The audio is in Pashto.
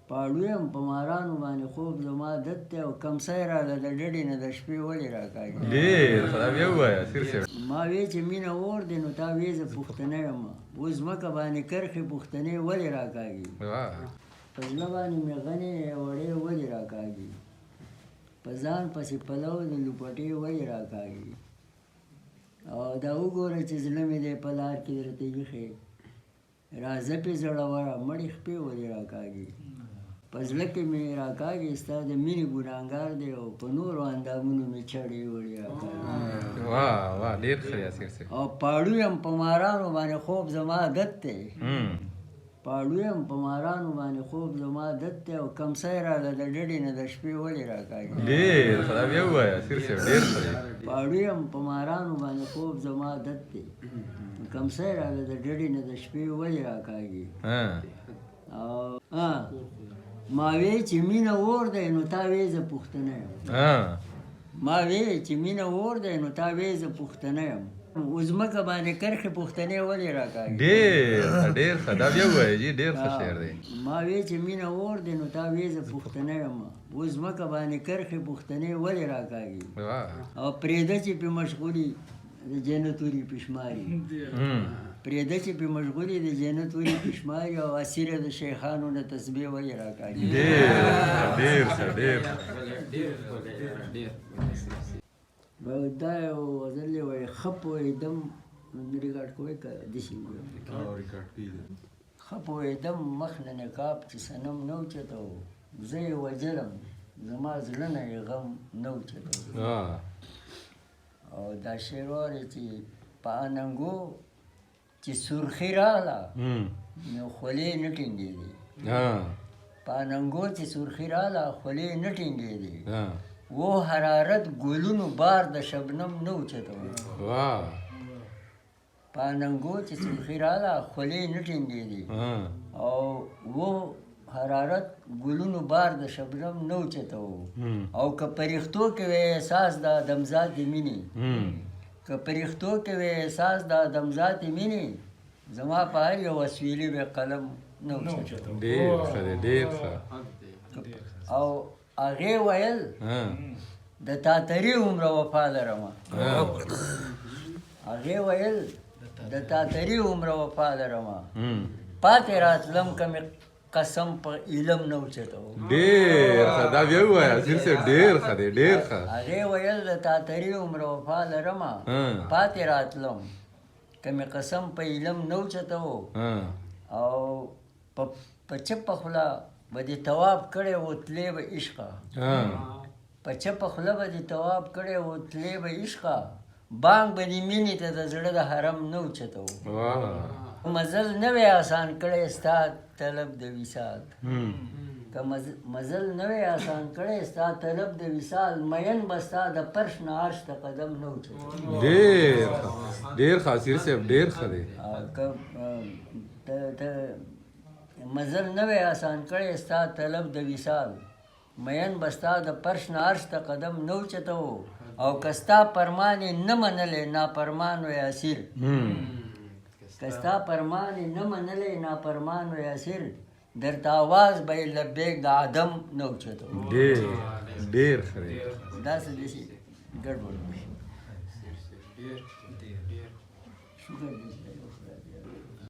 پاړو یم په مارانو باندې خوب زما عادت دی او کمسه یې راله د ډډې نه د شپې ولې راکاږي. ډېر ښه، دا بیا ووایه اسیر صاحب. ما وې چې مینه اور دی نو تا وې زه پښتنه یم، اوس ځمکه باندې کرښې پښتنې ولې راکاږي. په زړه باندې مې غنې وړې ولې راکاږي، په ځان پسې پلو د لوپټې ولې راکاږي. او دا وګوره چې زړه مې دی په لار کې درته ایښی، راځه پې زړوره مړې خپې ولې راکاږي. په زړه کې مې راکاږي ستا د مینې ګناهګار دی او په نورو اندامونو مې چړې ولې راکاږي. واه واه، ډېر ښه یاسر صاحب. او پاړو یم په مارانو باندې خوب زما عادت دی، پاړو یم په مارانو باندې خوب زما عادت دی او کمسه یې راله د ډډې نه د شپې ولې راکاږي. ډېر ښه، دا بیا ووایه اسیر صاحب، ډېر ښه دی. پاړو یم په مارانو باندې خوب زما عادت دی، کمسه یې راله د ډډې نه د شپې ولې راکاږي. او ما وی چې مینه اور دی نو تا وی زه پښتنه یم، ما وی چې مینه اور دی نو تا وی زه پښتنه یم، اوس ځمکه باندې کرښې پښتنې ولې راکاږي. ډېر ښه، ډېر ښه، دا بیا ووایه جي، ډېر ښه شعر دی. ما وی چې مینه اور دی نو تا وی زه پښتنه یم، اوس ځمکه باندې کرښې پښتنې ولې راکاږي. او پرېږده چې پې مشغولي د جنت وري پښماري، پرېږده چې پې مشغولي د جنت وري پښماري او اسیره د شیخانو نه تسبیح ولې راکاږي. ډېر ډېر ښه، ډېر ښه. دا یو غزل دی، وایي ښه پوهېدم، ریکارډ کوئ که داسې؟ ښه پوهېدم مخ له نقاب چې صنم نه اوچتوو، زه یې وژلم زما زړه نه یې غم نه اوچتوو. او دا شعر واورئ چې په اننګو چې سرخي راغله نو خولې نه ټینګېدې، په اننګو چې سرخي راغله خولې نه ټینګېدې، و حرارت ګلونو بار د شبنم نه اوچتوو. په اننګو چې سرخي راغله خولې نه ټینګېدې او و حرارت ګلونو بار د شبنم نه اوچتوو. او که پرښتو کې وی احساس د آدمزاد مینې، که پرښتو کې وی احساس د آدمزاد مینې، زما په هر یو اسویلي به قلم نه اوچتوو. ډېر ښه دی، ډېر ښه. او هغې ویل د تاتري عمره وفا لرم، هغې ویل د تاتري عمره وفا لرم، پاتې راتلم که مې قسم په علم نه اوچتوو. ډېر ښه، دا بیا ووایه اسیر صاحب، ډېر ښه دی، ډېر ښه. هغې ویل د تاتري عمره وفا لرم، پاتې راتلم که مې قسم په علم نه اوچتوو. او په چپه خوله به دې تواب کړی و تلې به عشقه، په چپه خوله به دې تواب کړی و تلې به عشقه، بانګ به دې مینې ته د زړه د حرم نه اوچتوو. مزل نه وی آسان کړی ستا طلب د وصال، که مزل نه وی آسان کړی ستا طلب د وصال، مین به ستا د فرش نه عرش ته قدم نه اوچتوو. ډېر ښه، ډېر ښه اسیر صاحب، ډېر ښه دی. که مزل نه وی آسان کړی ستا طلب د وصال، مین به ستا د فرش نه عرش ته قدم نه اوچتوو. او که ستا فرمان یې نه منلی نافرمان وی اسیر، که ستا فرمان یې نه منلی نافرمان وی اسیر، درته اواز به یې لبیک د عدم نه اوچتوو. ډېر ډېر ښه دی. داسې داسې ګډوډ وي. شکر دی.